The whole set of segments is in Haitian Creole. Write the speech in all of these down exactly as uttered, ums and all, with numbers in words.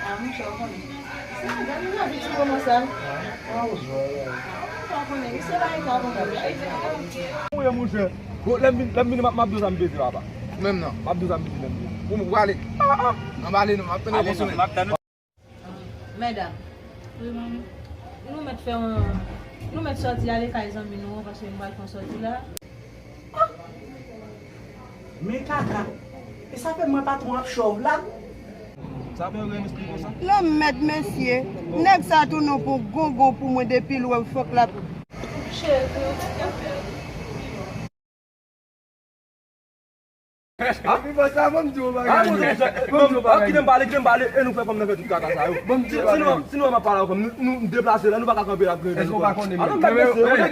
Ah, monchè, ou konnen. Sa, gade lavi ti moman sa. Ah, ou konnen, se bagay sa konsa. Mwen, monchè. Bon, lè m vin, lè m vin, m ap, m ap di w sa m peze, papa. Menm non. M ap di w sa m peze, lè m vin. Ou, ou ale. Ah, ah. Anba ale non, m ap tann w bon semèn. Medam, wi, manmi. Nou mèt fè yon, nou mèt sòti ale kay zanmi nou an, paske nou pral fè yon sòti la. Men kaka, e sa fè mwen patwon ap chòv la. Sa fè w gen espri konsa? Lanmèd, mesye. Nèg sa tounen pou gongon pou mwen depi l wè w fòk l ap. Cheri, ou te ka fè. Ah, bon, sa, ban m di w yon bagay. Ah, bon, sa, ban m di w yon bagay. Kite m pale, kite m pale, e nou fè fanm nan fè tout kaka sa yo. Ban m di w yon bagay. Si nou, si nou wè m ap pale avè fanm, nou, nou deplase la, nou pa ka kanpe la, grenn. Èske w pa konnen menm?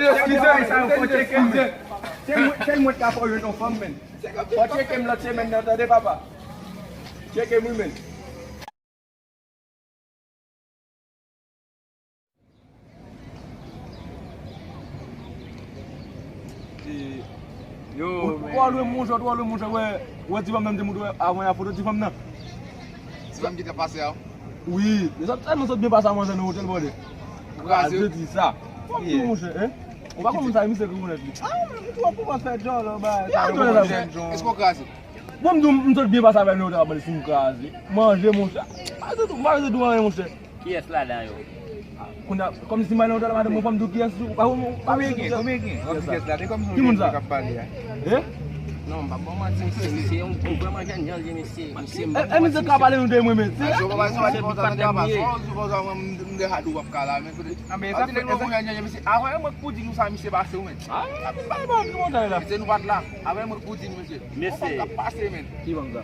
Eskize, eskize, eskize. Se mwen, se mwen k ap fè w jwenn yon fanm, menm. Fò tcheke m lòt semèn nan, tande, papa. Tcheke m, wi, menm. Yo, ou alwe monchè, ou alwe monchè, wè, wè ti fanm nan m te montre w avan yè a foto ti fanm nan. Ti fanm ki t ap pase a? Wi, e sa tèlman sot byen pase a manzè nan otèl bòdè. Ou kraze? Kraze di sa. Fòk di monchè, hein? Ou pa konn sa, misye rekonèt li. Ah, men ou twò pou mwen fè djòl anba. Èske w kraze? Bon, m di w, m sot byen pase avè l nan otèl la, si m kraze. Manje, monchè. M pa bezwen di w anyen, monchè. Kiyès ladan yo? Kounye a, kòmsi m al nan otèl la, madanm mwen, fò m di w kiyès, ou pa konn, ou pa konn kiyès. Konbyen gen? Konbyen gen? Wè, kiyès la, de kòmsi w gen moun k ap pale a. Eh? Non, m p ap ba w manti, misye, misye yon vrèman jènjan l ye, misye. Misye, e, e, misye ka pale nou de mwen, mesye. Misye pa t renmen m ye. Anben, sa fè, sa fè. Avè mwen pou di nou sa misye pase ou menm. Ah, misye pa bon, ki montan la. Misye nou pa t la. Avè mwen pou di nou, mesye. Mesye. Yon fanm k ap pase, menm. Ki fanm sa?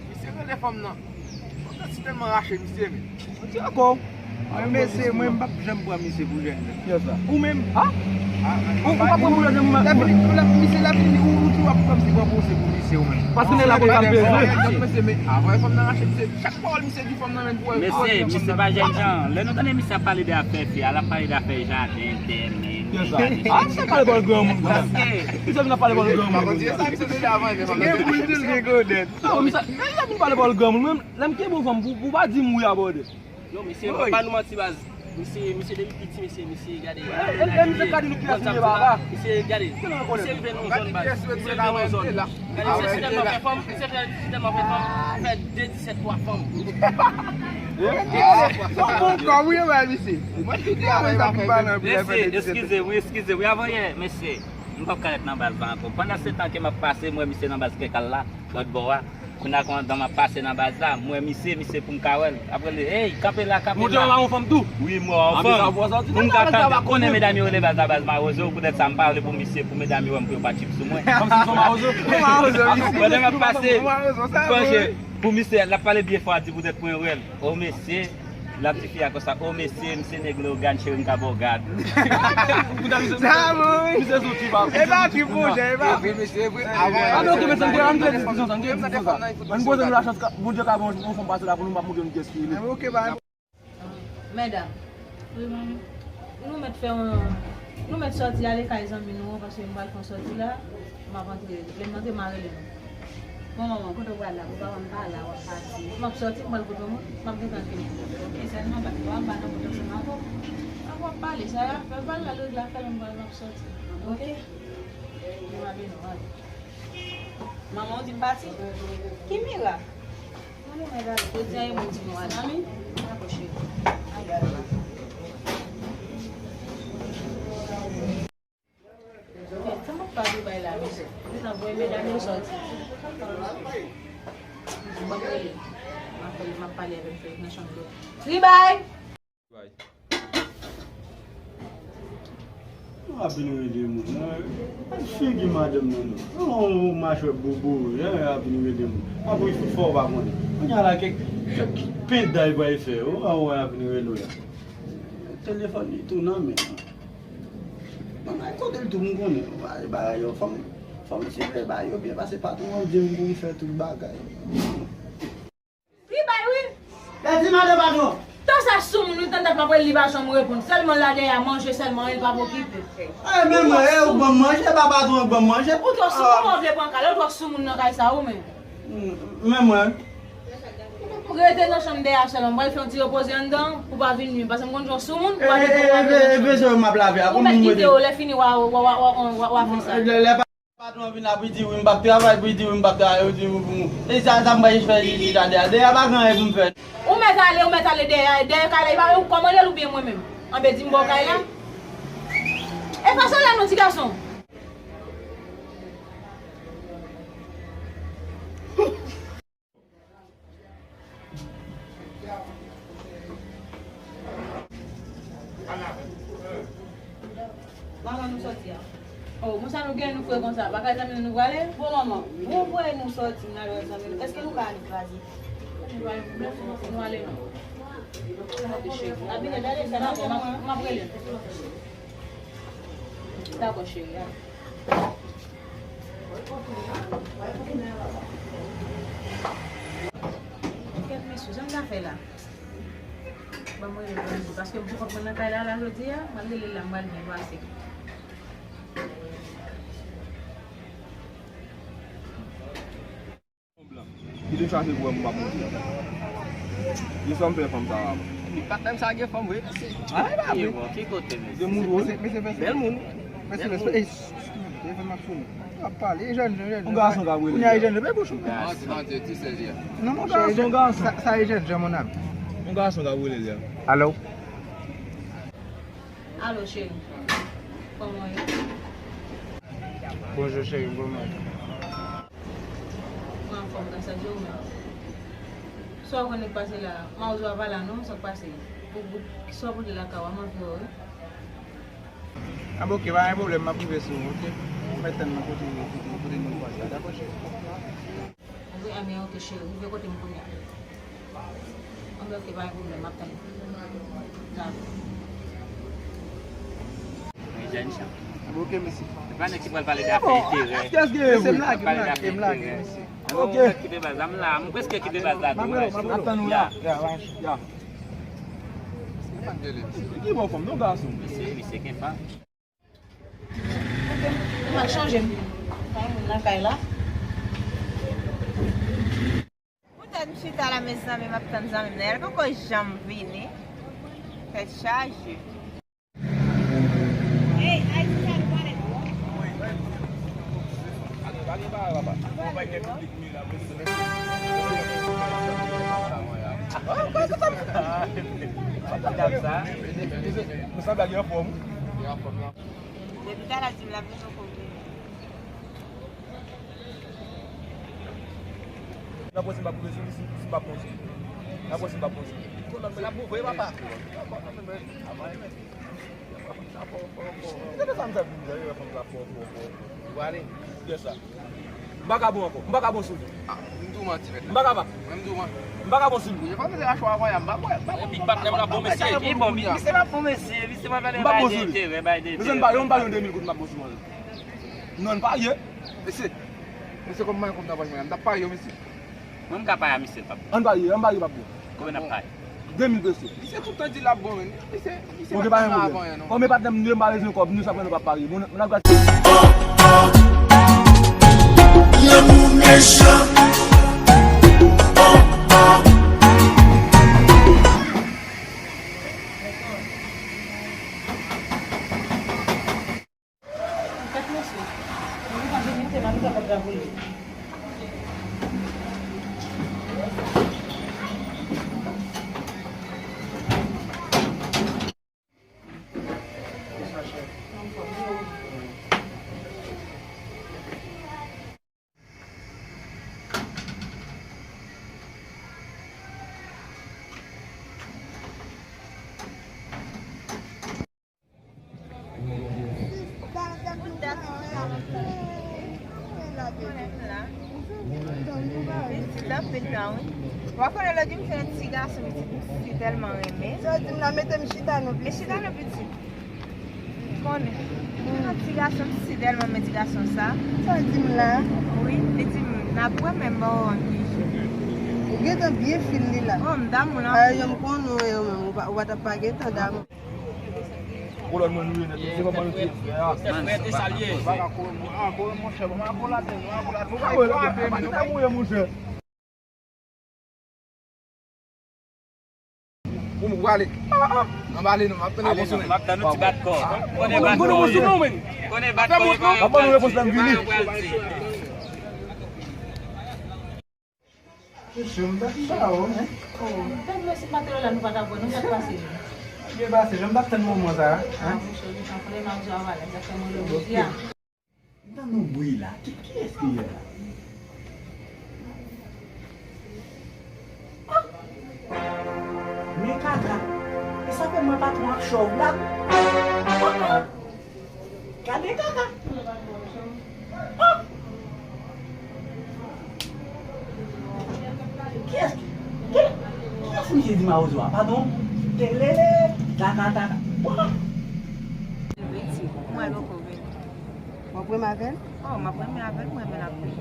Misye rele fanm nan. Fanm nan si tèlman rache misye, menm. Ou di ankò. Mwen, mesye, mwen, m p ap janm pran misye pou jèn nèg. Kiyès sa? Ou menm. Ha? Ou, ou p ap pran pou jèn nèg, mwen. Lè fini, lè misye, lè fini, ou, ou di w ap pran misye, pran pou se pou misye, ou menm. Paske nèg la konn sa l bezwen. Mesye, men, avè fanm nan rache misye. Chak pawòl misye di fanm nan, menm pou wè. Mesye, misye pa jènjan. Lè nou tande misye ap pale de afè fi a, l ap pale de afè jaden, tè, men. Kiyès sa? Ah, misye pale bòl granmoun konsa. Paske misye vin ap pale bòl granmoun konsa. Gen pou l di l gen godet. Non, misye, misye vin pale bòl granmoun. Mwen, lè m kenbe yon fanm, pou, pou pa di m wi abòde. Non, mesye, pa nou manti, baz. Misye, misye depi piti, mesye, misye, gade. E, e, e, misye ka di nou kiyès li ye, papa. Misye, gade. Misye rive nan yon zòn, baz. Misye rive nan yon zòn. Gade, misye si tèlman fè fanm, misye fè, si tèlman fè fanm, fè de disèt twa fanm. Bon, bon, kòm wi, wè, misye. Mwen ki di avè sa pou pale anpil, fè de disèt. Mesye, eskize, wi, eskize, wi, avan yè, mesye. M p ap ka ret nan baz la ankò. Pandan se tan ke m ap pase, m wè misye nan baz kèkal la, lòt bò a. Kounye a, pandan m ap pase nan baz la, m wè misye, misye pou m ka wè l. Apre li, "Ey, kanpe la, kanpe la." Ou te wè yon fanm tou? Wi, m wè yon fanm. Pou m ka tande, konnen medam yo rele baz la baz mawozo, poutèt sa m pa vle pou misye, pou medam yo wè m, pou yo pa trip sou mwen. Kòmsi m se yon mawozo? Yon mawozo, misye. Pandan m ap pase, m panche pou misye, l ap pale byen fò, a di poutèt mwen wè l. O mesye, l ap di fi a konsa, "O mesye, m se nèg Leyogàn, cheri, m ka ba w gad." Sa bon, wi. Misye sou trip, a. E pa trip, monchè, e pa trip. Vre, mesye, vre. Ah, men, ok, mesye, ann gen diskisyon sa, ann gen diskisyon sa. Ann poze nou lachans, Bondye ka ban yon fanm pase la pou nou, m ap montre nou kiyès ki li. Ah, ok, ba. Medam. Wi, manmi. Nou mèt fè yon, nou mèt sòti ale kay zanmi nou an, paske nou pral fè yon sòti la. M ap antre, lè m antre, m a rele nou. Bon, manman, kote w pral la? Pou papa m pa la, w ap pati. M ap sòti, m pral kote moun, m ap gentan vini. Ok, sèlman pa, pa anba nan pòt ansanm avè w. Ak w ap pale, sa y ap fè, pral la, regle afè nou, m pral, m ap sòti. Ok? Mwen ap vini, ale. Manman, w di m pati? Ki mirak? Ann, mwen gade, jodi a e mwen di nou ale. Mami, dakò, cheri. Sa m ap pale bay la, mesye. Gentan voye medam yo sòti. M ap rele. M ap rele, m ap pale avèk frè nan chanm yo. Tribay! Non, ap vin rele moun. Figi madanm nan, non. Non, machwè bobo, wi, ap vin rele moun. Apre, fout fò w pa konnen. Kounye a la, kèk, kèk penday pral fè, o, a wè ap vin rele w la. Telefòn li tou nan men. Manman, kote l tou m konnen. Bagay yo, fò m, fò m siveye bagay yo byen, paske patwon an di m pou m fè tout bagay. Li bay, wi. Pèdi madan patwon. Tan sa soumoun, wi, tann dat m ap rele li pa janm reponn. Sèlman la dèyè a manje, sèlman, e l p ap okipe. E, men mwen, e ou k ban m manje, pa patwon k ban m manje. Ou twò soumoun, ou vle pran kale, ou twò soumoun nan kay sa, ou menm. Men mwen. Rete nan chanm dèyè a sèlman. M pral fè yon ti repoze anndan pou pa vin nwi. Paske m konn jan w sou moun, pou pa vin nwi. E, e, e, e, e, bezwen m ap lave a, ou mèt kite yo, lè fini, w a, w a, w a fè sa. Lè, lè pa- Patwon vin la pou di wi m p ap travay, pou di wi m p ap travay, pou di wi pou. E sa, sa m bay fè jiji la dèyè. Dèyè pa gen anyen pou m fè. Ou mèt ale, ou mèt ale dèyè, dèyè kay la, e pa ou k kòmande l oubyen mwen menm? Anben di m ba w kay la. E pa sòlda non ti gason. Manman nou sòti a. Oh, bon sa nou gen nou fre konsa. Bagay zanmi nou nou prale? Bon manman, bon vre nou sòti nou al wè zanmi nou. Èske nou ka ale kraze? Nou ale non. Abine, dale sa nan kò, m ap rele. Dakò cheri. Kèt mesye, jan m ta fè la? Ban mwen rele Blondedy, paske m poko konn nan kay la, la jodi a, m al rele l la, m pral byen pase. Ki te chache pou wè m pa monte. Ki sa m fè fanm sa a? Epi patnè m sa gen fanm vre, mesye. Ay, pa vre. Ki kote, mesye? De moun dwòl. Bèl moun. Mesye, mesye, ey, telefòn m ap sonnen. Ap pale, e jèn, jèn, jèn. Yon gason ka rele. Kounye a, e jèn, jèn, men bouch ou. Manti, manti, ti sèl li a. Non, yon gason, yon gason. Sa, sa e jèn, jèn, mon ami. Yon gason ka rele li a. Alo? Alo, cheri. Kòman w ye? Bonjou, cheri, kòman w ye? Mwen anfòm, gras a Dye, ou menm? Sa w konnen k pase la? Mawozo a pa la, non, sa k pase? Ou, ou, sa w pote lakay ou a, m anvi wè w, wi. A, bon, oke, pa gen pwoblèm, m ap rive sou ou, oke? Ou mèt tann mwen kote, kote, kote nou pase a, dakò, cheri? Wi, anben, oke, cheri, rive kote m kounye a. Anben, oke, pa gen pwoblèm, m ap tann ou. Dakò. Men jèn jan. Anben, oke, mesi. Se pa nèg ki pral pale de afè enterè. Èske, èske, se m lage, m lage, m lage, mesi. Anben, ou mèt kite baz la, m la, m prèske kite baz la tou, m ap tann ou la. Ya, ya. Ki bò fanm, non, gason? Mesye, mesye, gen fanm. Ou pa chanje m. Pa gen moun nan kay la. Poutèt m chita la, mezanmi, m ap tann zanmi m nan. L poko janm vini. Tèt chaje. Depi talè di m l ap vin, poko vini. N ap wè si m ap pwouve sou li, si, si m ap pwouve. N ap wè si m ap pwouve. Konnen m ap pwouve, papa. Gade sa m t ap di, gade fanm sa fò, fò, fò. Ou ale? Yes, sir. M pa ka bon ankò. M pa ka bon sou li. Ah, m tou manti, mèt. M pa ka pa. Mwen, m tou manti. M pa ka bon sou li. Epi patnè m la bon, mesye. Li bon, misye pa bon, mesye. Misye pa pale bay de enterè, bay de enterè. Mesye, m pa, m pa yon de mil goud, m ap bon sou mwen. Non, parye. Mesye. Mesye, kòm mwen, kòm travay mwen, m t ap parye, mesye. Mwen, m ka parye a misye, l p ap bon. Ann parye, ann parye, p ap bon. Konbyen n ap parye? De mil peso. Misye tout tan di l ap bon, men. Misye, misye pa konn avan, non. Konbyen patnè m, m pa bezwen kòb, nou sa pran nou p ap parye. Moun, moun ap gate. Lanmou mechan. Kat mesye. Mwen pa vin mete nan mitan kòb la pou li. Pitit anpil tan, wi. Ou pa konnen lòt jou m te yon ti gason pitit m si tèlman renmen. Sa w di m la, mete m chita non pitit. Chita non pitit. Konnen. Yon ti gason m si tèlman renmen ti gason sa. Sa w di m la? Wi, li di m n ap wè men m ba w yon ti jou. Ou gentan byen fil li la. Oh, m damou l anpil. Ayè, m konnen w menm, ou pa, ou pa t ap pa gentan damou. Kolòn mwen nou ye nèt, se kòman nou te ye frè a. Frè te salye. Pa ka kolòn mwen, ah, kolòn monchè, bon, mwen akolate, mwen akolate, nou pa frape, men nou pa mouye monchè. Ou prale. Anbale nou, m ap tann repons ou, men. M ap tann ou ti bat kò. Konnen bat kò. Konnen bat kò. M ap ban nou repons la, m vini. Mesye, m pa, m pa wè, men. Oh, tèt mwen, si m pa te la, nou pa t ap wè, nou pa t pase. Byen pase, jan m t ap tann moman sa a, hein? Ah, mouche, ou gentan konnen m ap jwe avalè, sa fè mwen lè jodi a. M tann yon bri la. Ki, kiyès ki ye la? Ah! Men kaka. E sa fè mwen patwon ak chòv la. Ah, ah! Gade kaka. Ah! Kiyès, ki, kiyès misye di mawozo a? Padon? Telele, taka, taka. Wah! Mwen poko vini. W ap renmen avè l? Oh, m ap renmen avè l, mwen renmen l anpil.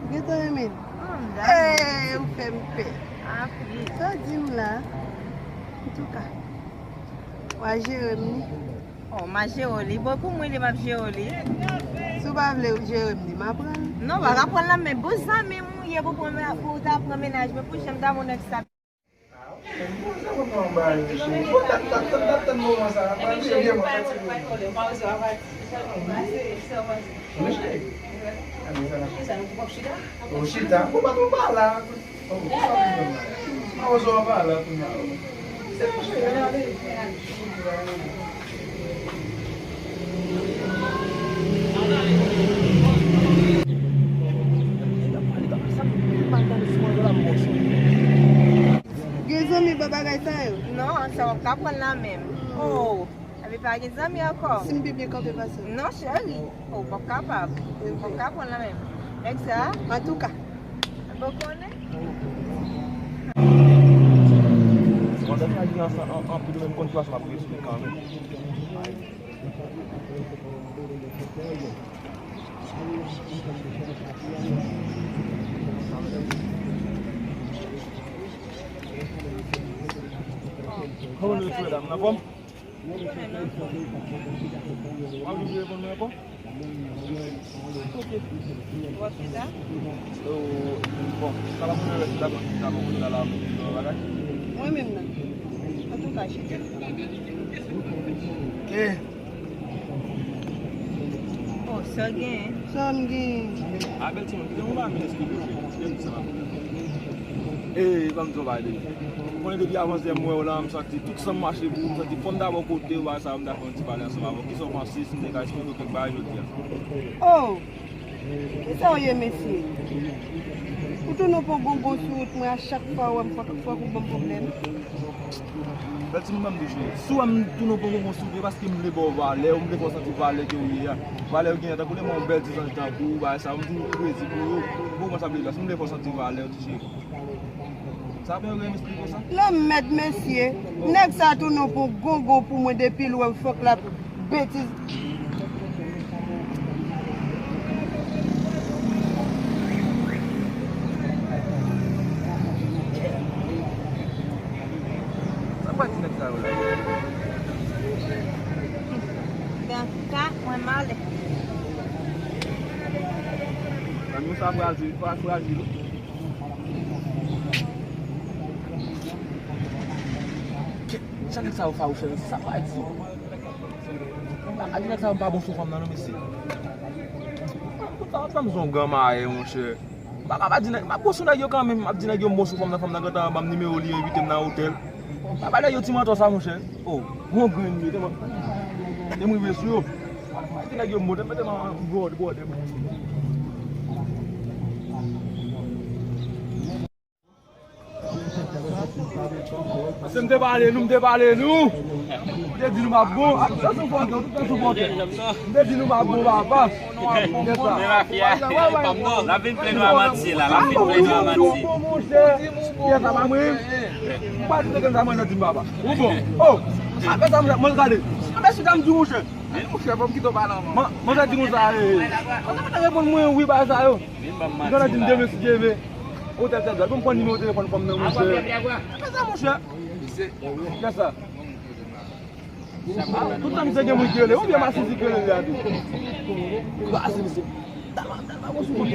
Ou gentan renmen l? Oh, m damou. Hey, ou fè m pè. Anpil. Sa w di m la? Antouka, w a jere m, wi. Oh, m a jere w li. Bon, pou mwen, li m ap jere w li. Si w pa vle jere m li, m a pran l. Non, w pa ka pran l nan men bon zanmi m ou ye pou pran men, pou w ta pran mennaj mwen, pou jan m ta moun èk sa. Ah, ok. Bon, sa mwen pran ba yo, cheri. Bon, t ap, t ap, t ap, t ap tann moman sa a. Mwen, cheri, mwen fatige. Mwen, cheri. Gade sa la. Ou chita? Ou pa, ou pa la. Oh, sa vin jwenn la. Mawozo a pa la kounye a. Se mouche, ale. Gen zanmi bò bagay sa yo? Non, sa w ap ka pran l nan men m. Oh. Epi pa gen zanmi ankò. Si m pi byen kanpe pase w. Non, cheri. Ou p ap kapab. Ou p ap ka pran l nan men m. Nèg sa a? Antouka. Mwen konnen. Mwen te fè aliyans an, an, anpil, men m konn ki fason m ap reyisi kanmenm. Kòman nou ye, medam? Anfòm? Mwen menm, anfòm. W ap vin reponn mwen ankò? Ok. W ap chita? Oh, bon, sa pa pwoblèm, rete la, bon, chita, bon, kote la, la, bon, bagay. Mwen menm nan. Antouka, chita. Ok. Oh, sa gen. Sa m gen. A bèl timoun, kite yon bagay, men eskize, kite yon sa. Ee, ban m di yon bagay, de. Ou konnen depi avan yè m wè w la, m santi tout san m mache pou ou, m santi fò m ta bò kote w, bagay sa yo, m ta fè yon ti pale ansanm avè w. Kisa w panse, si m te ka esplike w kèk bagay jodi a? Oh! Kisa w ye, mesye? Ou tounen yon pongongon sou wout mwen, a chak fwa w wè m, fòk, fòk ou ban m pwoblèm. Bèl timoun, ban m di w, cheri. Si w wè m tounen yon pongongon sou wout, e paske m vle ba w valè w, m vle fè w santi valè ke w ye a. Valè w genyen, tankou lè m wè yon bèl ti zanj tankou w, bagay sa yo, m toujou prezi pou yo. Bon, kòman sa vle di a? Si m vle fè w santi valè w, ti cheri. Sa ap yon rèm espri konsa? Lanmèd, mesye. Nèg sa tounen yon pongongon pou mwen depi l wè m, fòk l ap betiz. Sa pral ti nèg sa yo la? Antouka, mwen m ale. Zanmi w sa frajil, frajil. Sa nèg sa yo fawouchè, sa pa di. A di nèg sa yo pa bon sou fanm nan, non, mesye. Sa fanm se yon gran mayè, monchè. M pa ka pa di nèg, m ap bon sou nèg yo kanmenm, m ap di nèg yo m bon sou fanm nan, fanm nan gentan ban m nimewo li, envite m nan otèl. M pa ba nèg yo ti mantò sa, monchè. Oh, yon grenn yo, tèlman. Lè m rive sou yo, m di nèg yo m bon, tèlman bwòdè, bwòdè. Paske m te pale nou, m te pale nou. M te di nou m ap bon, ap tout tan sou fòkè, tout tan sou fòkè. M te di nou m ap bon, papa. Kiyès sa? L ap vin plen nou a manti la, l ap vin plen nou a manti. Kiyès sa, pa mwen? M pa di teke sa mwen nan di m papa. Ou bon? Oh! Apre sa, mwen gade. Apre si dam di monchè. Monchè, fò m kite w pale anvan. Mwen, mwen di konsa, eh. Mwen ta reponn mwen wi, bagay sa yo. Vin ban m manti la. Gade di m demen si Dye vle. Otèl Sèl Dwat. Bon, m pran nimewo telefòn fanm nan, monchè. Fè sa, monchè. Fè sa. Ah, tout tan misye gen moun ki rele, oubyen Masisi ki rele a tou. Kraze misye. Talman, talman bon sou moun.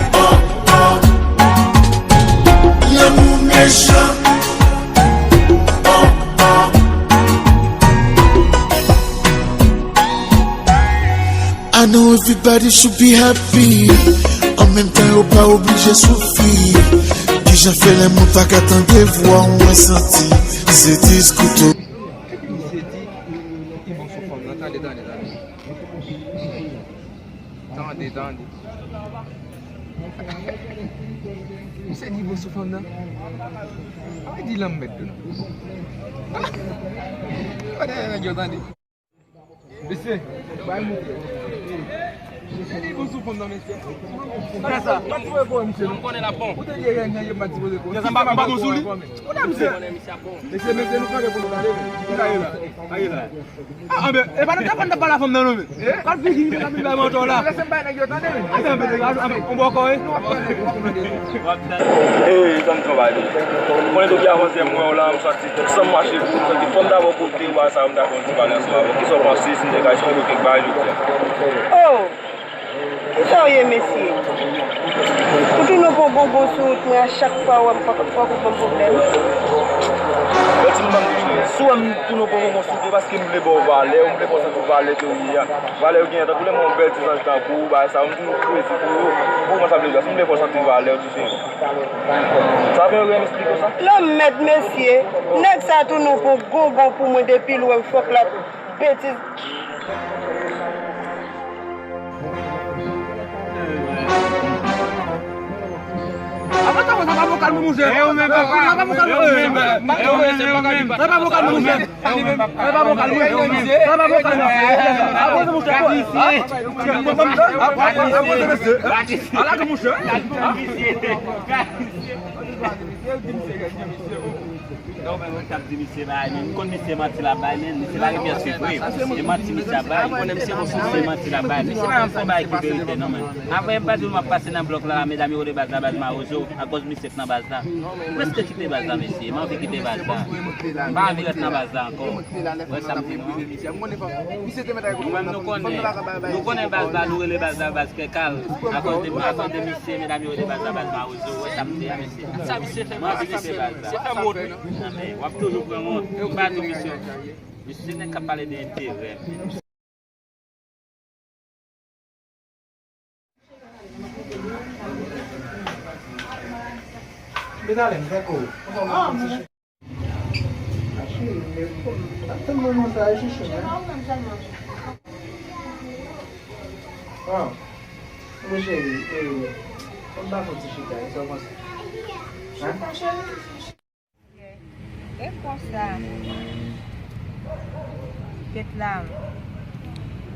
Lanmou mechan. Everybody should be happy. An menm tan, yo pa oblije soufri. Kijan fè lè moun pa ka tande vwa w, mwen santi se diskouto. Misye di, li bon sou fanm nan, tande, tande, tande. Tande, tande. Misye di bon sou fanm nan. Pa di lanmèd tou non. Tande, tande, tande. Mesye, bay mouke. Mesye, li bon sou fanm nan, mesye. Kisa sa? Mwen konnen l ap bon. Ou te gen rèn nan, yo pa di poze ko. Kisa sa, m pa bon sou li? Ou nan misye? Mesye, mesye, nou kanpe pou nou gade. Ki sa ye la? Sa ye la. Ah, anben, e pa nou t ap pale a fanm nan, non, men. Kal figi, nou t ap vin bay mantò la. Lese m bay nèg yo tande, men. Anben, anben, anben, on bò kò, wi. Ey, zanmi travay. Konnen depi avan yè m wè w la, m santi san m mache pou m santi fò m ta ba w kote w a sa, m ta fè yon ti pale ansanm avè w. Kisa w panse si m te ka eksplike w kèk bagay jodi a? Oh! Kisa w ye, mesye? Ou tounen w pran bonbon sou wout mwen, a chak fwa w wè m fòk, fòk ou ban m pwoblèm. Bon, ti manman m di, si w wè m tounen w pran bonbon sou wout mwen, paske m vle ba w valè w, m vle fè w santi valè ke w ye a. Valè w genyen, tankou lè m wè yon bèl ti zanj tankou w, bagay sa yo, m toujou krezi pou yo. Ou konprann sa m vle di a? Si m vle fè w santi valè w, ti cheri. Sa fè w reyèl m esplike w sa? Lanmèd, mesye. Nèg sa tounen w pran bonbon pou mwen depi l wè m fòk l ap betiz. Avan sa, sa pa vokal mwen, monchè. Sa pa vokal mwen, monchè. Sa pa vokal mwen, monchè. Sa pa vokal mwen. Sa pa vokal mwen. Avanse, monchè. Avanse, mesye. Ala ke, monchè. Non, men mwen t ap di misye bagay, men m konn misye manti l ap bay, men misye pa gen pyès fi vre. E manti misye ap bay. Se manti l ap bay. Misye pa janm fè bagay ki verite, non, men. Apre, m pa di w m ap pase nan blòk la, medam yo rele baz la, baz mawozo, akoz misye k nan baz la. M prèske kite baz la, mesye. M anvi kite baz la. M pa anvi rete nan baz la ankò. Wè sa m di nou an? Nou menm nou konnen, nou konnen baz la, nou rele baz la baz kèkal. Akoz de, akoz de misye, medam yo rele baz la baz mawozo. Wè sa m di a, mesye. Sa misye fè, mwen anvi kite baz la. Misye fè wont, wi. Anben, w ap toujou pran wont. M pa di w misye. Misye se nèg k ap pale de enterè. Medalèn, fè kou. Ah, cheri, men pou m ap tann mwen nan sa, chouchou, men. Ah, mon cheri, e, fò m ba fon ti chita, e sa w panse? Hein? Chita, cheri. E konsa, tèt la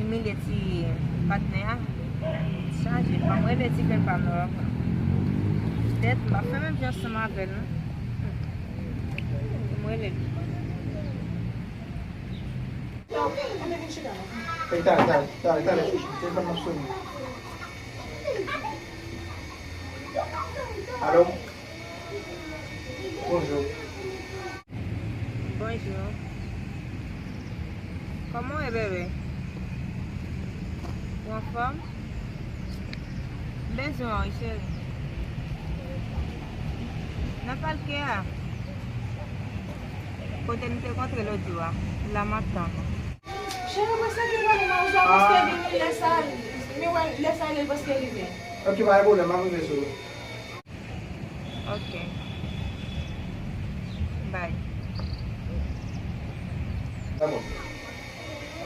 imilye ti patnè a, chaje, fò m rele ti grenn pa m nan ankò. Tèt, m pa fè menm jan ansanm avè l, non. Fò m rele l. Ey, talè, talè, talè, talè, chouchou, telefòn nan ap sonnen. Alo? Bonjou. Bonjou. Kòman w ye, bebe? Ou anfòm? M bezwen w wi, cheri. Nan palke a. Kote n te kontre lòt jou a. La m ap tann ou. Cheri, mwen santi pwoblèm nan ou, paske vini lè sa, men wè, lè sa, lè l prèske rive. Ok, pa gen pwoblèm, m ap rive sou ou. Ok. Bye. Dakò.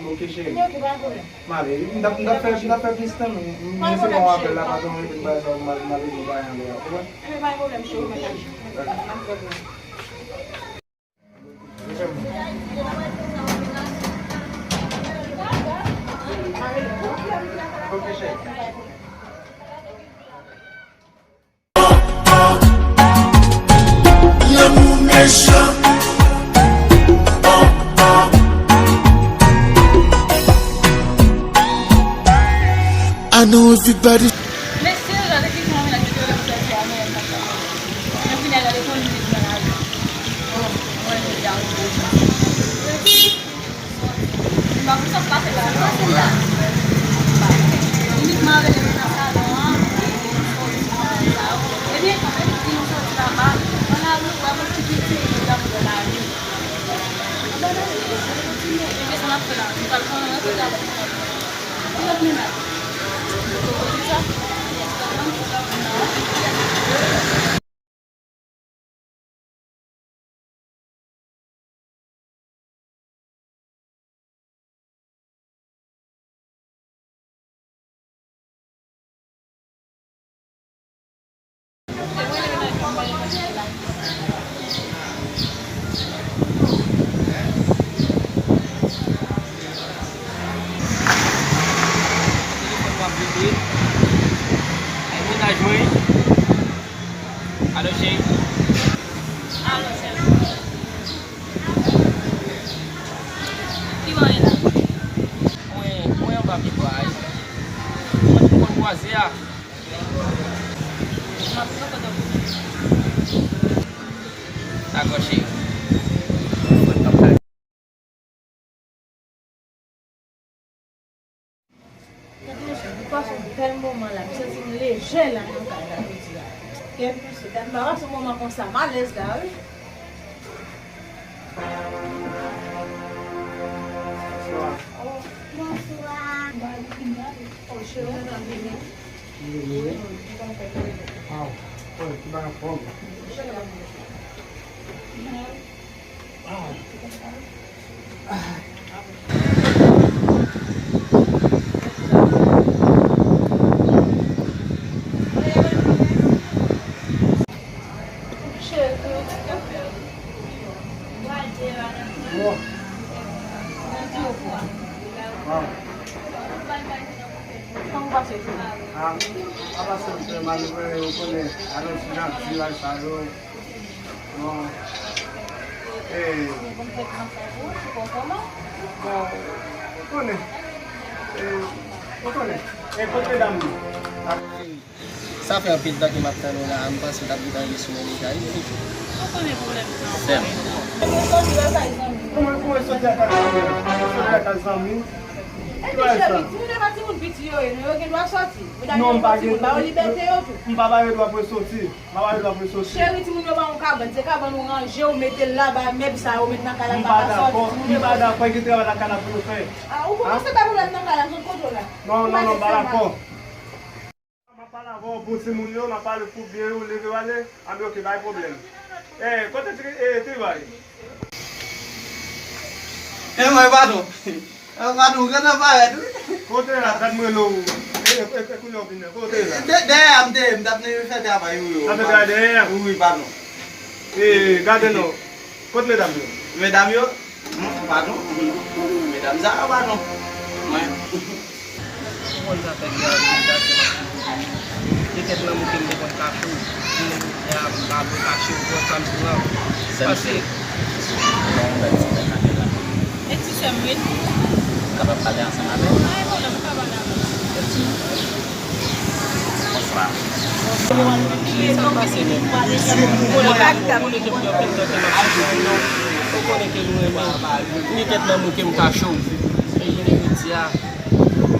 Ok, cheri. Ok, pa gen pwoblèm. M ale. M t ap, m t ap fè, m t ap fè plis tan, men m, m resevwa yon apèl la, pa t yon repete bagay sa, m al, m al regle bagay anlè a. Ou konprann? Ebyen, pa gen pwoblèm, cheri, mwen la. Dakò. M ap regle. Ok, cheri. Lanmou mechan. I know everybody. Mesye, gade ki jan mennaj yo te rann sèvi a mwen konsa. Mwen vin gade konn li nan lari. Mwen jodi a mwen bezwen. M pa konn sa k pase la, non. Inikman rele m nan salon an, pou di m soti nan bagay sa yo. Ebyen, anfen, di nou soti laba, nan lari, ou wè, pou ti piti, jodi a mwen nan lari. Ebyen, sa n ap fè la, nou pral pran yon kote avèk nou. Ki lòt mennaj? Telefòn m ap vibre. Ay, mennaj mwen. Alo, cheri. Alo, cheri. Ki bò w ye la? Mwen, mwen anba pye bwa a wi. Mwen konn kwaze a. M ap pran kote w. Dakò, cheri. Tande, mesye, m pase yon bèl moman la. M santi m lejè la nan kay la jodi a. Kè m pise. Gad, m pa pase yon moman konsa. M alèz la, wi. Bonswa. Oh, bonswa. Oh, cheri, mwen nan vini. Wi. Aw, oh, ki bagay fòm. Bon, ou konnen. Eh, ou konnen. Eh, kot medam yo? Sa fè anpil tan ke m ap tann ou la, m panse w t ap gentan rive sou mwen deja wi. Ou konnen pwoblèm sa. Sè m. Kòman, kòman w soti a kay zanmi? Soti a kay zanmi? Epi cheri, timoun yo pa timoun piti yo ye, non, yo gen dwa soti. Medam yo timoun, ba yo libète yo tou. M pa ba yo dwa pou yo soti. Mwen pa dwa pou soti. Cheri, timoun yo ba w yon kabann, se kabann ou ranje, ou mete l la, ba mèb sa yo, ou met nan kay la, m pa ka soti, timoun yo. M pa dakò, m pa dakò, gen travay lakay la pou nou fè. Ah, ou kòmanse bay pwoblèm nan kay la, m sot kote w la. Non, non, non, m pa dakò. M ap pale avè w pou timoun yo, m ap pale pou byen yo, leve w ale, a byen, oke, pa gen pwoblèm. Eh, kote ti, eh, ti bay? Eh, mwen, padon. An, patwon, ou gentan parèt, wi. Kote la, gad mwen lo. E, e, e, e, kounye a w vin la. Kote la? Dè-, dèyè a m te ye, m t ap fè travay, wi. T ap fè travay dèyè a? Wi, patwon. E, gade non. Kot medam yo? Medam yo? Hmm, patwon. Medam sa yo, patwon. Mwen. Ou konn zafè gè a, ou konn zafè. Te kèt nan mouke m te konn kache w. Jounen jodi a, m pa vle kache w, ou konn sa m di w lan. Sè m, se yon bèl ti nèg la gen la. E ti sè m, wi. Ou kapab pale ansanm avè l? Pa gen pwoblèm, ou ka pale avè l. Bèl ti moun. Bonswa. Sa k pase menm? Ou konnen ke, ou konnen ke m gen anpil tan ke m ap swiv ou, non? Ou konnen ke nou renmen w. M gen kèt nan mouke m kache w. Men jounen jodi a,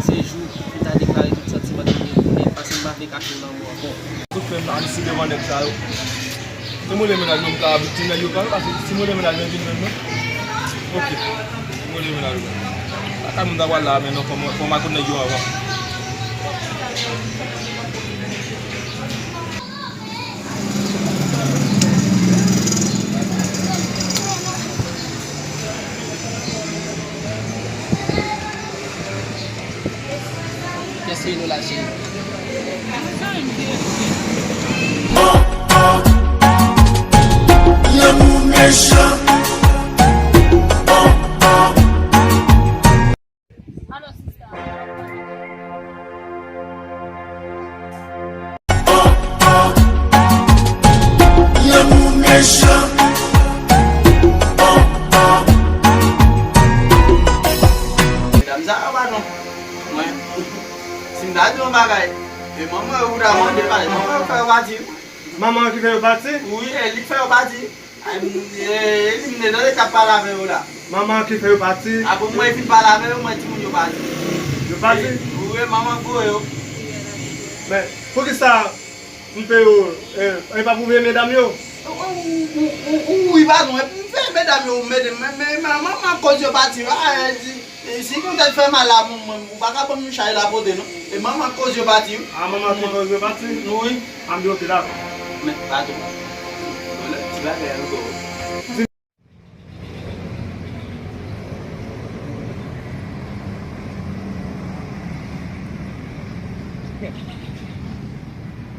se jou. M ta deklare tout santiman ki gen pou nèg, paske m pa vle kache l nan mwen ankò. Kout men m isi devan nèg sa yo. Timoun mennaj mwen m ka viktim nèg yo pran, paske timoun mennaj mwen vin jwenn mwen. Oke. Timoun mennaj mwen. Lakay moun ta pral la, men non, fò m, fò m al kot nèg yo anvan. Kiyès rele w la, cheri? Lanmou mechan. Alo, sista. Lanmou mechan. Medam sa yo, patwon. Mwen, si m ta di yon bagay, e manman yo pou ta mande, pale, manman yo fè yo pati. Manman ki fè yo pati? Wi, e li k fè yo pati. Ay, m, e, e li m te tande k ap pale avè yo la. Manman ki fè yo pati? Apre mwen fin pale avè yo, mwen timoun yo pati. Yo pati? Wi, manman voye yo. Men, poukisa m peye yo, e, e pa pou vye medam yo? Ou, ou, ou, ou, ou, wi, patwon, epi m fè medam yo mete m, men, men, men, manman koz yo pati, a, e, si, e, si kontèt fè mal la, mwen, mwen, ou pa ka ban m chay la pote, non. E manman koz yo pati, wi. A, manman koz yo pati? Wi. A, m di, oke, dakò. Men, patwon. Ti bagay ankò.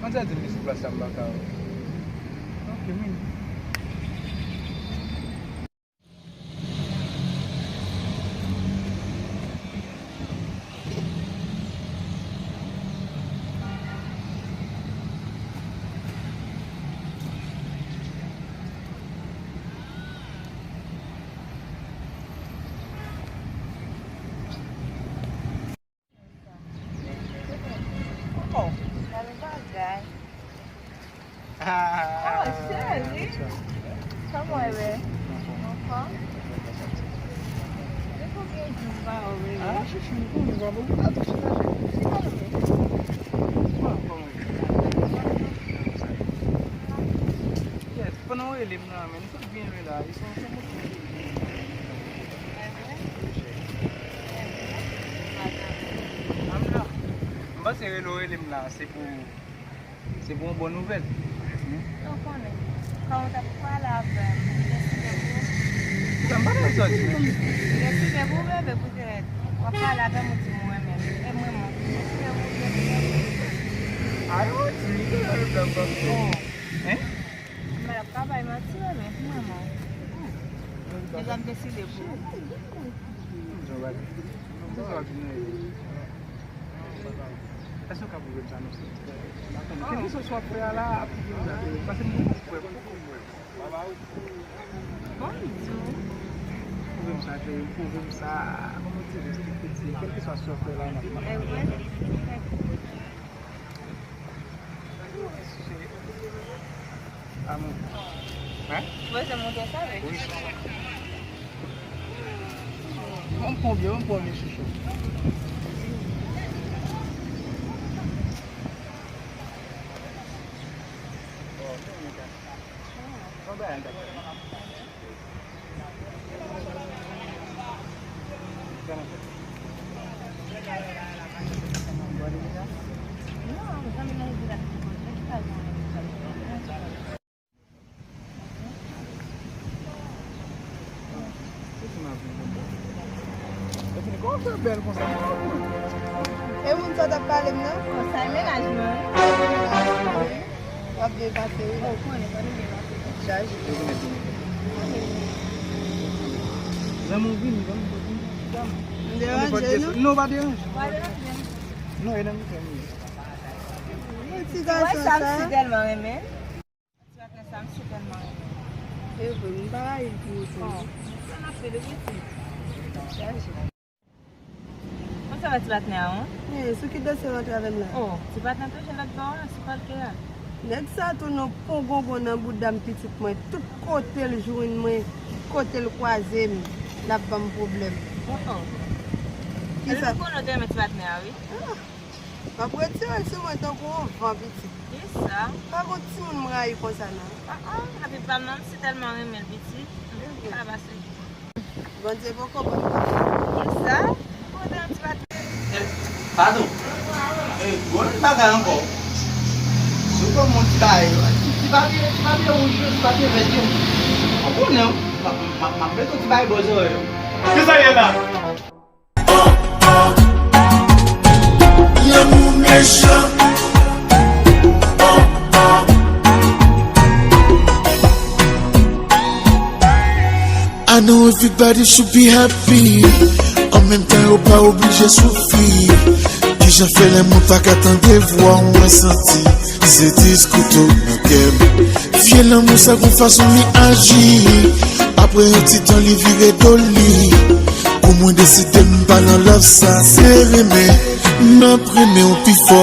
Mwen te di m ki sou plas la, m pa ka wè. Ok, men. Oh, gade bagay. Oh, cheri. Kòman w ye? Anfòm? Depi w gen jou m pa wè w, bebe. Ah, chouchou, m konnen w pa bon. Atò, chita, chita. Chita, bebe. Kòman w ye? Yes, pandan w rele m nan, men. Tout byen lwen la, e se yon sèl moun ki m la. M panse rele w rele m la, se pou, se pou yon bon nouvèl. Ou konnen, kòm w t ap pale avè m, m deside pou. Sa m pa nan zòt, men. M deside pou bebe, poutèt w ap pale avè m, ou di m ou renmen m. E mwen menm, m deside pou bebe. Ay, ou di, ou gen yon blan bòs. Hein? Mwen ap ka bay manti, men mwen menm. Deja m deside pou ou. Èske w ka pwouve m sa non? Kèlkeswa sa w ap fè a la, ap pwouve m sa, paske m poko kwè, m poko kwè. Bon, m di w. Pwouve m sa, cheri, pwouve m sa. Kòman w di, respekte, kèlkeswa sa w ap fè la, m ap. E vre? Amou. Hein? Mwen se monte sa, wi. Wi, chouchou. Mwen pran byen, mwen pran byen, chouchou. Mwen ba l. E moun sa w t ap pale m nan? Bon, sa e mennaj mwen. W ap byen pase, wi. Bon, ou konnen, fò nou byen pase. Chaje. Zanmi w vini, zanmi w vini. M deranje nou? Non, pa deranje. Pa deranje. Non, e nan mitan m ye. Ti gason sa. Ou wè sa, m si tèlman renmen. Ti patnè sa, m si tèlman renmen. E vre, m pa rayi l pou otan. Oh, sa n ap fè de piti. Chaje. Kòman sa va ti patnè a, wi? Eh, sou ki dosye w antre avè m la? Oh, ti patnè toujou lòt bò a, sou palke a. Nèg sa tou nan pongongon nan bouda m pitit mwen. Tout kote l jwenn mwen, kote l kwaze m, l ap ban m pwoblèm. Oh, oh. Kisa? Ou konnen w te renmen ti patnè a, wi. Ah, m ap retire l sou mwen tankou yon van pitit. Kisa? Pa gon timoun m rayi konsa non. Ah, ah, epi pa m nan, m si tèlman renmen l pitit. Mhm. Sa pase. Bondye poko ban m. Kisa? Kote yon ti pati? Eh, padon. Eh, gon lòt bagay ankò. Si w ban m yon ti bagay, ti, ti papye, ti papye wouj yo, ti papye vèt yo. Ou konnen, m ap, m ap, m ap mete yon ti bagay bò zòrèy yo. Kisa ye la? Lanmou mechan. I know everybody should be happy. An menm tan, yo pa oblije soufri. Kijan fè lè mwen pa ka tande vwa w, mwen santi se dis kouto nan kè m. Vye lanmou sa gon fason li aji. Apre yon ti tan li vire do li. Kou mwen deside m pa nan love sa, se renmen. M ap renmen w pi fò.